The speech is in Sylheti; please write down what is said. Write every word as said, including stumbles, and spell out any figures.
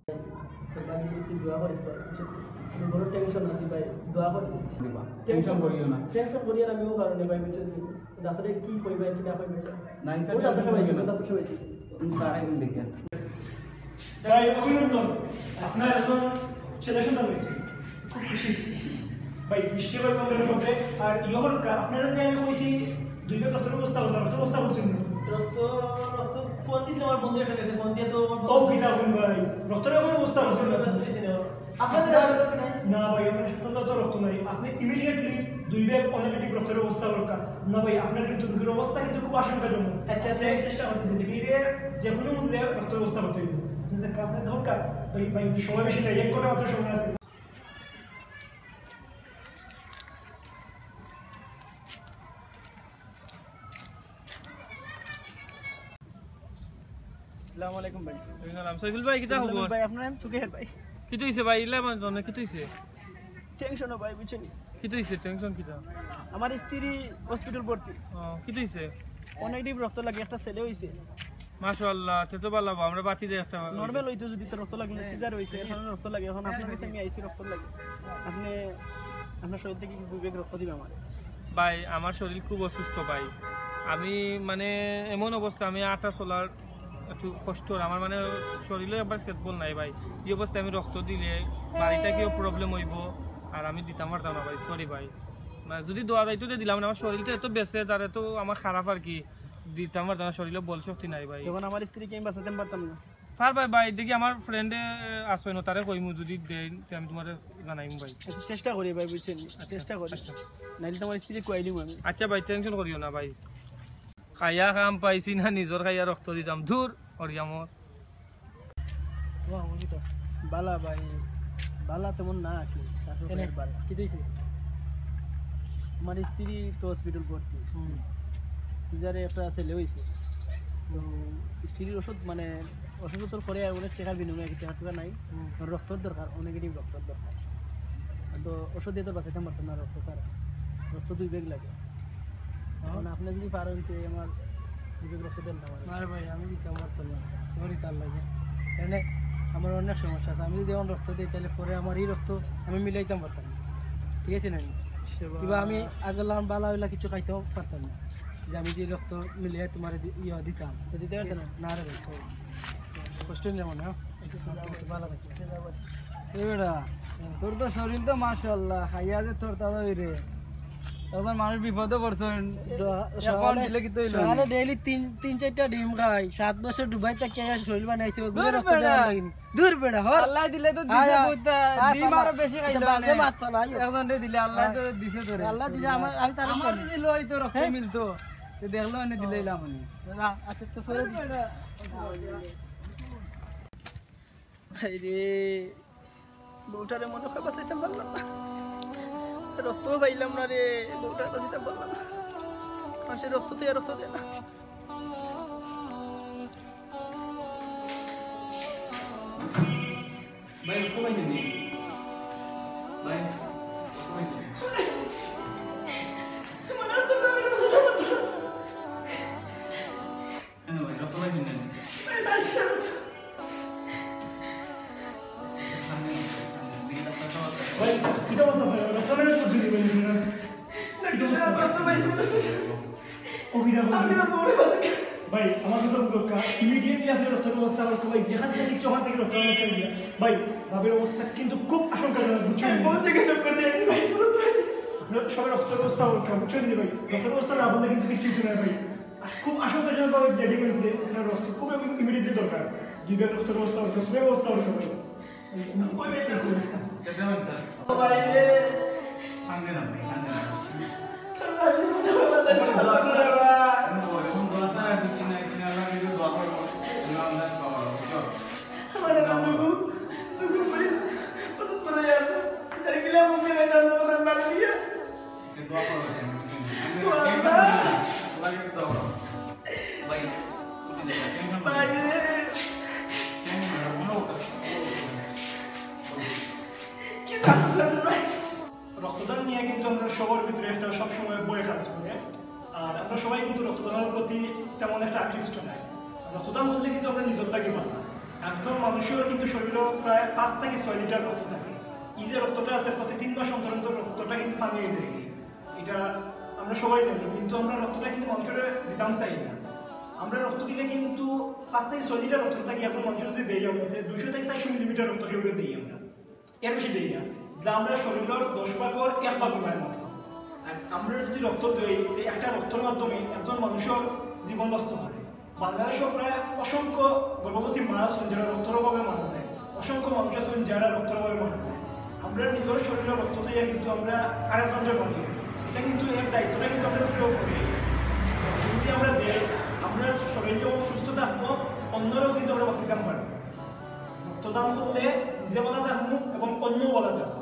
তো ভাই, তুই দোয়া করিস ভাই, বুঝছো? আমি বড় টেনশন আছি ভাই, দোয়া করিস। টেনশন করিও না। টেনশন করি আর আমি ও কারণে ভাই, বুঝছো? যাতে কি কই ভাই, কি না কই ভাই। না, এটা ও যাতে সবাই ছিল, যাতে সবাই ছিল। তুমি সারা দিন দেখে। ভাই, অভিনন্দন। আপনার এখন ছেলে সন্তান হয়েছে। খুব খুশি হয়েছি। ভাই, মিষ্টি ভাই বলতে সবে, আর ইয়ে হলো কা, আপনারা যে আমি কইছি, দুই ব্যাগ রক্তর ব্যবস্থা করতে, রক্তর ব্যবস্থা করছেন না? রক্ত, রক্ত ফোন দিছে আমার বন্ধু একটা গেছে, ফোন দিয়ে তো আমার ও, কিতা বন্ধু ভাই? রক্তর কোনো ব্যবস্থা করছেন না? ব্যবস্থা হয়েছে না। আপনাদের আসলে রক্ত নাই? না ভাই, আপনার সাথে তো রক্ত নাই। আপনি ইমিডিয়েটলি দুই ব্যাগ অনেগেটিভ রক্তর ব্যবস্থা করুন। না ভাই, আপনার কিন্তু রোগীর অবস্থা কিন্তু খুব আশঙ্কাজনক। আচ্ছা, আপনি চেষ্টা করতেছেন, ধীরে যে কোনো মূল্যে রক্তর ব্যবস্থা করতে হইব। ঠিক আছে, আপনি ধরুন কা-, ভাই, ভাই, সময় বেশি নাই, এক ঘন্টা মাত্র সময় আছে। আসসালামু আলাইকুম ভাই। ওয়ালাইকুম সালাম। সাইফুল ভাই, কিতা খবর? ভাই, আপনার নাম তুকের ভাই। কিতা হইছে ভাই? ইলা মানে জনে কিতা হইছে? টেনশন ভাই, বুঝছেন? কিতা হইছে? টেনশন কিতা? আমার স্ত্রী হসপিটাল ভর্তি। ও, কিতা হইছে? অনেক ডিপ রক্ত লাগে, একটা ছেলে হইছে। মাশাআল্লাহ, তে তো ভালা বা, আমরা বাঁচি দেই একটা। নরমাল হইতো যদি তো রক্ত লাগে না, সিজার হইছে, এখন রক্ত লাগে, এখন আপনার কাছে আমি আইছি রক্ত লাগে। আপনি, আপনার শরীর থেকে কিছু দুই ব্যাগ রক্ত দিবে আমার। ভাই, আমার শরীর খুব অসুস্থ ভাই। আমি মানে এমন অবস্থা, আমি আটা চলার একটু কষ্ট হয়। আমার মানে শরীরে একবার সেতবল নাই ভাই। এই অবস্থায় আমি রক্ত দিলে বাড়িটা কিও প্রবলেম হইব, আর আমি দিতাম পারতাম না ভাই, সরি ভাই। মানে যদি দেওয়া যাইতো তো দিলাম না, আমার শরীরটা এত বেসে, তার এত আমার খারাপ আর কি, দিতাম পারতাম না, শরীরে বল শক্তি নাই ভাই। যখন আমার স্ত্রীকে আমি বাঁচাতে পারতাম না। পারবায় ভাই, দেখি আমার ফ্রেন্ডে আছে না, তারে কইমু, যদি দেয় তে আমি তোমারে জানাইমু ভাই। আচ্ছা, চেষ্টা করি ভাই, বুঝছেন? আচ্ছা, চেষ্টা করি। আচ্ছা। নাইলে তোমার স্ত্রী কই দিমু আমি। আচ্ছা ভাই, টেনশন করিও না ভাই। খাইয়া কাম পাইছি না, নিজর খাইয়া রক্ত দিতাম। দূর, হরিয়ামর। বালা ভাই, বালা তেমন না আর কি, তারপর কেনে? ফের বালা। কিতা হইছে? আমার স্ত্রী তো হসপিটাল ভর্তি। হুম। সিজারে একটা ছেলে হইছে। তো স্ত্রীর ওষুধ মানে অসুস্থতার পরে আর অনেক টাকার বিনিময়ে, টাকা টুকা নাই। হুম। ওর রক্তর দরকার, ও নেগেটিভ রক্তর দরকার। তো ওষুধ দিয়ে তো বাঁচাইতাম পারতাম না, রক্ত ছাড়া। রক্ত দুই ব্যাগ লাগে। হ্যাঁ। এখন আপনি যদি পারেন তো আমার দুই ব্যাগ রক্ত দেন না আমারে। না রে ভাই, আমি দিতাম পারতাম না। সরি তার লাগে। এনে আমার অনেক সমস্যা আছে। আমি যদি এখন রক্ত দিই, তাহলে পরে আমার এই রক্ত আমি মিলাইতাম পারতাম না। ঠিক আছে না? সেবা। কিবা আমি আগের লাখান বালা হইলা কিছু খাইতেও পারতাম না। যে আমি যে রক্ত মিলিয়ে তোমারে দি-, ইয়ে দিতাম। তো দিতে পারতো না? না রে ভাই, সরি। কষ্ট নেব না, হ্যাঁ? একটু ভালো থাকি। এ বেটা, তোর তো শরীর তো মাশাআল্লাহ, খাইয়া যে তোর তাজা হইরে। এখন মানুষ বিপদে পড়ছে, ড-, এখন সকালে, দিলে কি তো হইলো? সকালে ডেইলি তিন, তিন চারটা ডিম খাই, সাত বছর দুবাই থেকে শরীর বানাইছে, ওগুলো দূর রক্ত বেটা। দেওয়া লাগেনি। দূর বেটা, হর। আল্লাহ দিলে তো দিছে আয়, আয়। কইতা, আয়, ডিম ফালা। আরো বেশি খাইছে এটা বাজে মানে। মাত ফালা, আয়। একজনরে দিলে আল্লাহ তো দিছে তোরে। আল্লাহ দিলে আমার, আমি তার আমার যদি লই তো রক্ত হ্যাঁ? মিলতো, তো দেখলো এনে দিলে ইলাম উনি। না, আচ্ছা, তো ফেরত দিস। আরে, বউটারে মনে হয় বাঁচাইতাম পারলাম না। রক্তও পাইলাম না রে, বউটারে বাঁচাইতাম পারলাম না। মানুষের রক্ত তো আর রক্ত দেয় না। ভাই, রক্ত পাইছেন নি? ভাই, রক্ত পাইছেন? কেন ভাই, রক্ত পাইছেন কেন? ভাই, কিতা অবস্থা ভাই? রক্ত ম্যানেজ করছেন নি ভাই? কিতা অবস্থা ভাই? ও কিতা বলবো? ভাই, আমার কথা বুঝো কা, ইমিডিয়েটলি আপনি রক্ত ব্যবস্থা করতে ভাই, যেখান থেকে ইচ্ছা ওখান থেকে রক্ত আনতে গিয়া। ভাই, ভাবির অবস্থা কিন্তু খুব আশঙ্কাজনক, বুঝছেন? বলতে গেছে করে দিয়ে ভাই, পুরো তো আপনার সবাই রক্ত ব্যবস্থা করতে হবে, বুঝছেন নি ভাই? রক্ত ব্যবস্থা না বললে কিন্তু কিচ্ছু হইতো না ভাই। আ-, খুব আশঙ্কাজনকভাবে ব্লিডিং হয়েছে, আপনার রক্ত খুব ইমিডিয়েটলি দরকার। দুই ব্যাগ রক্ত ব্যবস্থা করতে হবে, সবাই ব্যবস্থা করতে হবে। ওই ব্যাগটা খুব ব্যবস্থা। চেতে হন স্যার। ও ভাই রে। কান্দে না ভাই, কান্দে না। তোর ভাই মনে হয় বাঁচাইতে পারছে না। এখন দোয়া ছাড়া আর কিছু নাই, তুমি আল্লাহর কাছে দোয়া করো। তুমি আল্লাহ পাওয়া, বুঝছো? আমার একটা দুগু, দুগু করে, কত করে আছে। তার গিলা মুখে গাইতাম না, ওখানে বাড়ি দিয়া। যে দোয়া করো, আমি বুঝি না। আমি ও আল্লাহ। আল্লাহর কাছে দোয়া করো। ভাই, উঠে যাও, টেনশন করো না। ভাই রে। টেনশন করো না, কোনো কথা, কোনো কথা না। কি দাম দেবে ভাই? রক্তদান নিয়ে কিন্তু আমরা সবার ভিতরে একটা সবসময় ভয় কাজ করে। আর আমরা সবাই কিন্তু রক্তদানের প্রতি তেমন একটা আকৃষ্ট নাই। রক্তদান করলে কিন্তু আমরা নিজের থাকি বাঁচা। একজন মানুষের কিন্তু শরীরে প্রায় পাঁচ থেকে ছয় লিটার রক্ত থাকে। এই যে রক্তটা আছে, প্রতি তিন মাস অন্তর অন্তর রক্তটা কিন্তু পানি হয়ে যায়। এটা আমরা সবাই জানি, কিন্তু আমরা রক্তটা কিন্তু মানুষের দিতাম চাই না। আমরা রক্ত দিলে কিন্তু পাঁচ থেকে ছয় লিটার রক্ত থাকি। এখন মানুষের যদি দেই আমরা, দুইশো থেকে চারশো মিলিমিটার রক্ত কেউ দেই আমরা, এর বেশি দেই না। যা আমরা শরীরের দশ ভাগর এক ভাগ মায়ের মতো। আর আমরা যদি রক্ত দেই, তো একটা রক্তর মাধ্যমে একজন মানুষের জীবন বাঁচতে পারে। বাংলাদেশে প্রায় অসংখ্য গর্ভবতী মা আছেন যারা রক্তর অভাবে মারা যায়, অসংখ্য মানুষ আছেন যারা রক্তর অভাবে মারা যায়। আমরা নিজের শরীরে রক্ত দিয়ে কিন্তু আমরা আরেকজনকে মারি। এটা কিন্তু এর দায়িত্বটা কিন্তু আমরা ফিরও করি। যদি আমরা দেই, আমরা শরীর যখন সুস্থ থাকবো, অন্যরাও কিন্তু আমরা বাঁচাইতাম পারবো। রক্তদান করলে নিজে ভালো থাকবো এবং অন্যও ভালো থাকবো।